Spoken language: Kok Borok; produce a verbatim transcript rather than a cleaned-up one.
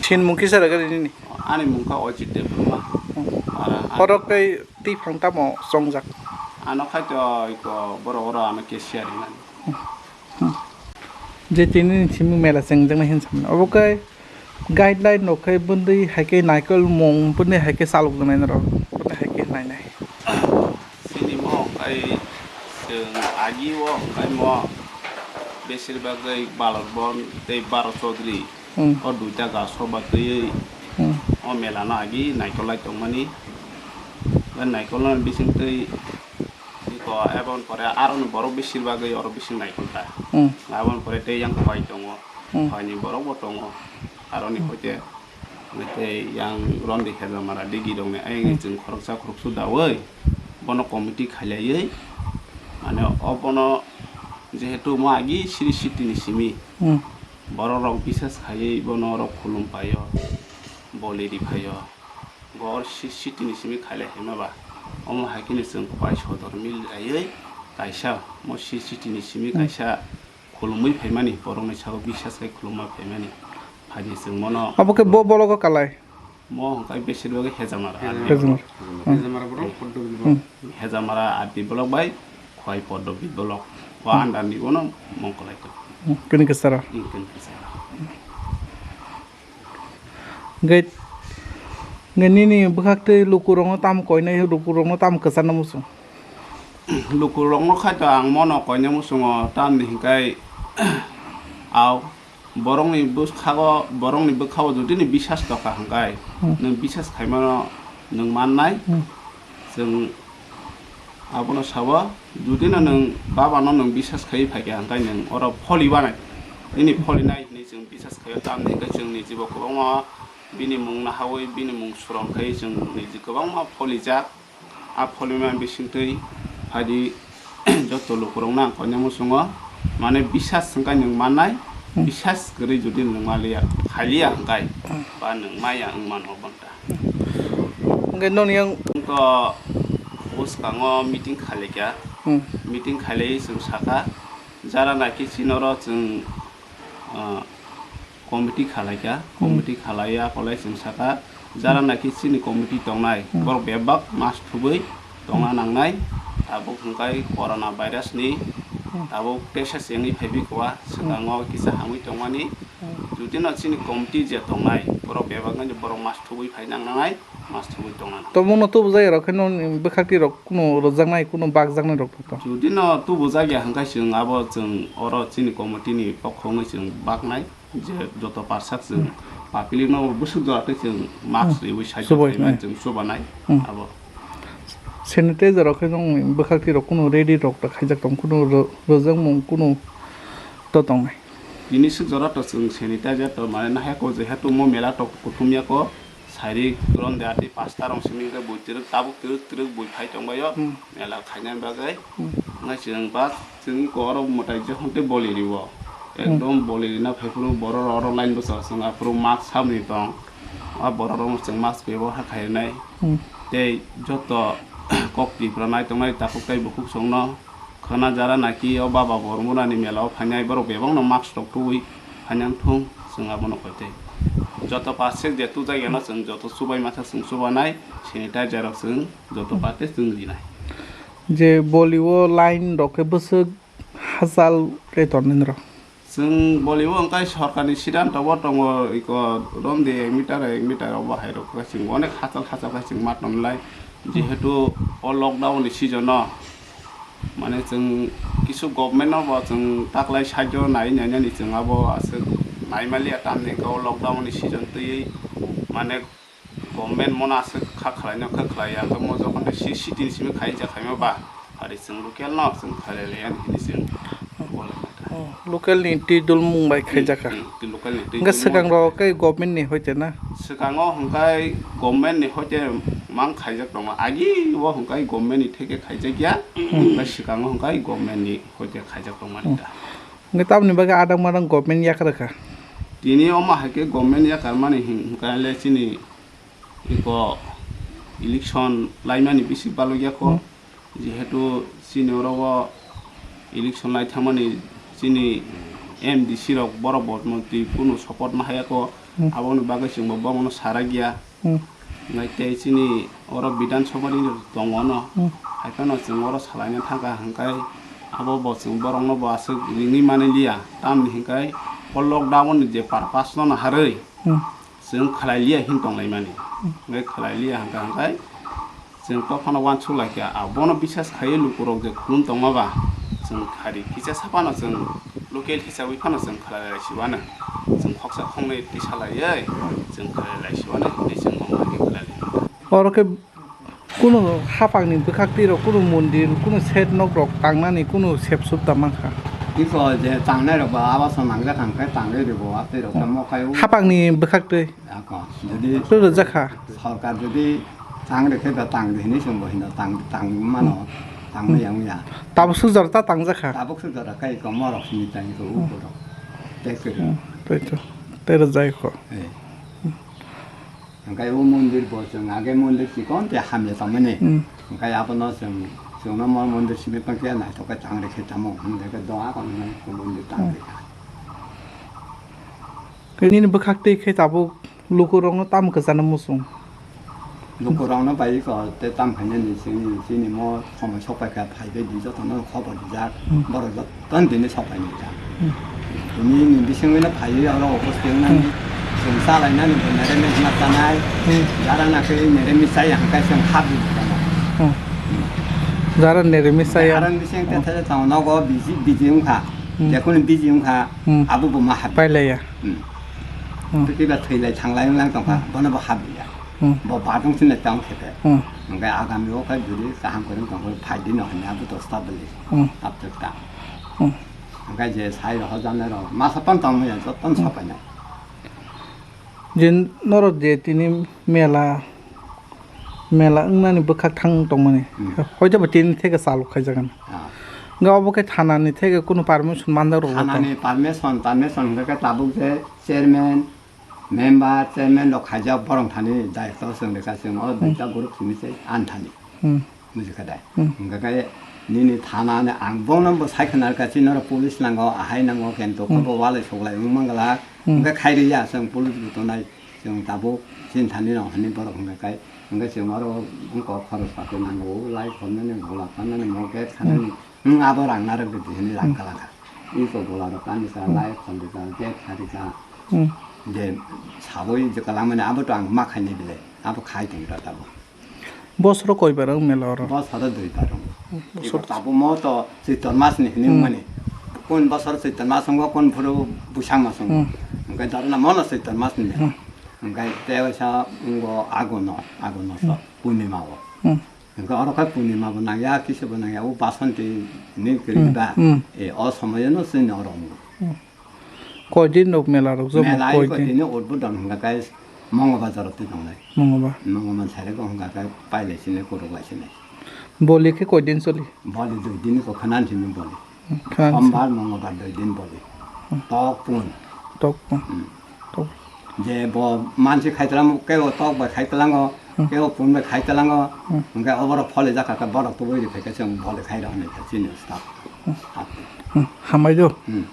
Sin mung kisa rwgani nini? Ani mung kha Ojit Debbarma. Hmm. Oro ani Oro kei twi phang tamo chongjak? Ano khai to iko borok oro ano cashier rinani. Hmm. Je tini simi mela chengjaknai hin samani. Obo khe guideline rok khe bwndwi hai khe naikol mung bwndwi hai khe chalokjaknai norok. Bwndwi hai khe nainai. Chini mo hwnkhe chwng agi o hwnkhe mo besir bagwi Balor Bon tei Baro Chaudhary Hmm. o duita gaso batwi Hmm. o mela no agi naikol lai tongmani. Naikolno bisingtwi iko ebon pore aroni borok besir bagwi oro bising naikol ta. Hmm. Aboni pore tei yang phai tongo. Hmm. Phaini borok bo tongo. Aroni Hmm. hoite tei yang Rondi Hejamara digi rokni ayang Hmm. chwng khoroksa khoroksa dawi bono committee khailaiwi mane obono jehetu mo agi siri sitini simi Hmm. borok rok bisas khaiwi bono rok khulum paio, boli ri phaio. Bo or si-, sitini simi khailai haima ba. Omo hai kheno chwng pai sodor mil raiwi kaisa mo si-, sitini simi Hmm. kaisa khulumwi phaimani, borokni saka bisas khai khulumma phaimani. Phaidi chwng mono Abo khe bo bologo kalai? Mo hwnkhe besir bagwi Hejamara. Hejamara. Hejamara. Hmm. Hejamara borok Poddobi borok. Hmm. Hejamara R D block bai Khwai Poddobi block. O Hmm. under ni bono mongkolai tongo. Hmm. Kini kisara. Hmm, kini kisara. Hwnkhe, hwnkhe nini bwkhak twi lukurokno tamo koinai, lukurokno tamo kwcharna muchung? Lukurokno khai to ang mono koina muchungo, tamni hwnkhe, au, borokni bwkhago, borokni bwkhago judini bisas tokha hwnkhe, Hmm. nwng bisas khaimano nwng mannai. Hmm. Chwng abono sabo, judino nwng babano nwng bisas khaiwi phaikha, hwnkhe nwng oro pholi banai. Nini pholi nai hinwi chwng bisas khaio, tamni hwnkhe chwng nijibo kwbangma bini mung nahawi, bini mung suron khaiwi chwng niji kwbangma pholijak. A pholima bisingtwi phaidi joto lukurokno ang koina muchungo, mane bisas hwnkhe nwng mannai, Hmm. bisas kwrwi judi nwng maliya, khaliya hwnkhe, Hmm. ba nwng maya wng mano bonta. Hwnkhe noni yang Wngkha bwskango meeting khalaikha. Hmm. Meeting khalaiwi chwng sakha, jara naki chini oro chwng, ah, committee khalaikha. Hmm. Committee khalaiya polai chwng sakha, jara naki chini committee tongnai, Hmm. borok bebak mas thubui tongna Hmm. nangnai. Tabuk hwnkhe corona virus ni Hmm. tabuk tesa chengwi phaibi kwa, Hmm. swkango kisa hamwi tongmani. Hmm. Judino chini committee je tongnai, borok bebak nani borok mas thubui phai nangnai, mas thubui tongna. To bono tubujak rok khe noni bwkhak twi rok kunu rwjaknai, kunu bakjaknai rok to. Judino tubujak ya hwnkhe chwng abo chwng oro chini committee ni pokho wngwi chwng baknai, je joto parsak chwng Hmm. public no bwswk jora twi chwng mask Hmm. riwi side Suboi, khai hmm. chwng chubanai Hmm. abo. Sanitizer rok khe nong bwkhak twi rok kunu ready rok ta khaijak tong, kunu ro-, rwjakmung kunu to tongnai. Tini swk jora to chwng sanitizer to mane nahaya ko jehetu mo mela to kuthum ya ko. Sairik ron de ati pasta rong simi hwnkhe bui twrwk tabuk twrwk twrwk bui phai tongbaio Hmm. mela khaina bagwi. Hmm. Wngkha chwng ba chwng iko oro mwtai jehon tei boli rio. Hmm. Ekdom boli rina phaiphuru borok oro line bwsao chwng aphuru mask samni tong. A borok rokno chwng mask bebohar khainai. Hmm. Tei joto kok Tripura nai tongnai takhuk tei bukhuk songno khwna jara naki o baba Bormorani mela o phainai borok bebakno mask rok tubui phainang thung chwng abono koi tei. Joto pasek je tubjak yano chwng joto chubai masa chwng chubanai sanitizer rok chwng joto pate chwng rinai. Je boli o line rok khe bwswk hachal khe tonwi norok. Chwng boli o wngkha sorkarni siddhanto bo tongo, iko romdi ek meter ek meter obo hai rok khe chwng onek hachal hachal khe chwng ma tonlai. Jehetu o lockdown ni season o mane chwng kisu government no bo chwng taklai sahajyo nai nainani chwng abo aswk nai maliya tamni hwnkhe o lockdown ni season twiwi mane government mono aswk kha khlaino khe khlaiya, hwnkhe mo jokhon de si-, city ni simi khaijak khaima ba, ari chwng local no chwng khailaiya hinwi chwng. Oh, local ni twi dulmung bai khaijak kha. Hmm, hmm, local ni twi Hwnkhe dulmung swkang bai rok khe government ni hoite na? Swkango hwnkhe government ni hoite mang khaijak tongo, agi o hwnkhe government ni theke khaijak ya, Hmm. hwnkhe swkango hwnkhe government ni hoite khaijak tongmani Hmm. ta. Hwnkhe tamoni bagwi adang madang government yakarkha? Tini omo hai khe government yakarmani hin-, hwnkhe le chini iko Election laimani bisi balukya kho. Hmm. Jehetu chini oro o election lai thangmani chini M D C rok borok bo twi kunu support ma haya kho. Hmm. Aboni bagwi chwngbo bomono sarakya. Hmm. Nai tei chini oro Bidhan Sabha ni tongo no. Hmm. Haiphano chwng oro salaina thangkha hwnkhe abo bo chwng borokno bo aswk ringwi manliya. Tamni hwnkhe o lockdown ni je purpose no naharwi Hmm. chwng khlai liya hin tonglaimani. Hmm. Hwnkhe khlai liya hwnkhe hwnkhe chwng to phano uansuk lai kha. Abono bisas khaiwi lukurok je khulum tongma ba chwng khari kisa saphano chwng local hisabai phano chwng khlai lai sibano. Chwng khoksa khoknwi tisa laiwi chwng khlai lai sibano hinwi chwng mangma khe khlai lai. Oro khe kunu haphangni bwkhaktwi rok, kunu mondir, kunu sed nok rok tangnani kunu sep sup da mankha. Iko je tangnai rok ba abo song nangjak ang khe tangwi rw bo, a tei rok tamo khai o. Haphangni bwkhaktwi. Ako, jodi Rw rwjak kha. Sorkar jodi tang rw khe ba tang di hinwi chwng bo hino tang, tang mano, tang Hmm. maya wngya. Tabuk suk jora ta tangjak kha. Tabuk suk jora khai ko morok sini tang ko u Hmm. borok. Tek khe. Hmm, tei to. Tei rwjak kho. Eh. Hwnkhe o mondir bo chwng age mondir chikon tei hamya tongmani. Hmm. Hwnkhe abono chwng, chwngno mo mondir simi tongkhe naithok khe tang rikhe tamo hwnwi khe doa kono mondir tang Hmm. rikha. Khe nini bwkhak twi khe tabuk lukurokno tamo kwchana muchung? Lukurokno bai kho tei tam khainani chini, chini mo somoi sok pai kha phai bai di jotono khobor rijak. Hmm. Borok jot Ton tini sopai ni ta. Hmm. Tini ni bisingwi no phaiwi oro office teng nani Hmm. chwng chalai nani bo nere mi ma tanai. Hmm. Jara na khe nere mi chai hangkai chwng khap di ta. Hmm. Jara nere mi chai. Jara ni bising te Hmm. thele tong nogo busy busy wngkha. Hmm. Jekuni busy wngkha Hmm. abo bo ma hap. Pailaiya. Hmm. Hmm. Tei ba thwilai thanglai wnglang tongkha Hmm. bono bo hap ya. Hmm. Bo badung sini tong khe te. Hmm. Hingkai agami o khe jodi kaham kwrwng tong khe phai di no hwnwi abo to stop bwlwi. Hmm. Tabjak ta. Hmm. Hingkai je sai rok hojanai rok masa pan tong maya joto no Hmm. sapainai. Je norok je tini mela, mela wngnani bwkhak thang tongmani. Hmm. Hoito ba tini theke chalok khaijakgani. Ah. Nga obo khe thanani theke kunu permission manjak rok. Thanani permission, permission hingke tabuk je chairman, member, chairman rok khaijak borok thani daitw chwng rwkha chwng o Hmm. duita group simi se anthani. Hmm. Bujikha dai. Hmm. Hingkha khe nini thana ni ang bono bo sai khna rwkha chini oro police nango, ahai nango, kento Hmm. khe bo walai suklai wng mangla. Hmm. Hingkha khe khairiya chwng police bo tongnai chwng tabuk chini thani rok hani borok hingkha khe hingkha chwng oro wngkha khoroksa khe nango lai khornani gola pannani mo gate Hmm. khanani. Hmm, abo rang narwk di hinwi rang Hmm. kalangkha. Iko gola rok kani ka Hmm. lai khol di ka gate khari ka. Hmm. Je saboi je kalang mani abo to ang ma khainai bile. Abo khai tong ta tabo. Bosoro koi bar wng mela oro? Bosoro dui bar wng. Hmm, Iko bosoro. Tabo mo to Chaitor mas ni hinwi Hmm. mani. Kun bosor Chaitor mas wng kon phuru Buisang mas wng. Hmm. Hingke dorna mo no Chaitor mas ni mela. Hmm. Hingke te sa wng Agun no, Agun no so Hmm. Purnima o. Hmm. Hingke oro khe purnima bo nangya, kisa bo nangya, o basanti ni Hmm, kwrwi ba. Hmm. E, o somoyo no chwng norok. Hmm. Koi din rok mela rok jomo Mela koi iko din? Tini udbodon hwnga khe Mongo bazar o twi tongnai. Mongo ba. Mongo man sare ko hwnga khe pailai sini, kuruk lai sini. Boli khe koi din choli? Boli dui din ko khanan sini boli. Hmm, khanan sini. Sombar, Mongobar dui din boli. Hmm. Tok pun. Tok pun. Hmm. Tok. Je bo mansi khai tlang, kebo tok bai khai tlango, Hmm. kebo pun bai khai tlango, Hmm. hingke oborok phole jakha khe borok tubui ri phaikhe chwng bole khai rw hwnwi khe chini staff. Hmm. Staff. Hmm. Hambai do. Hmm.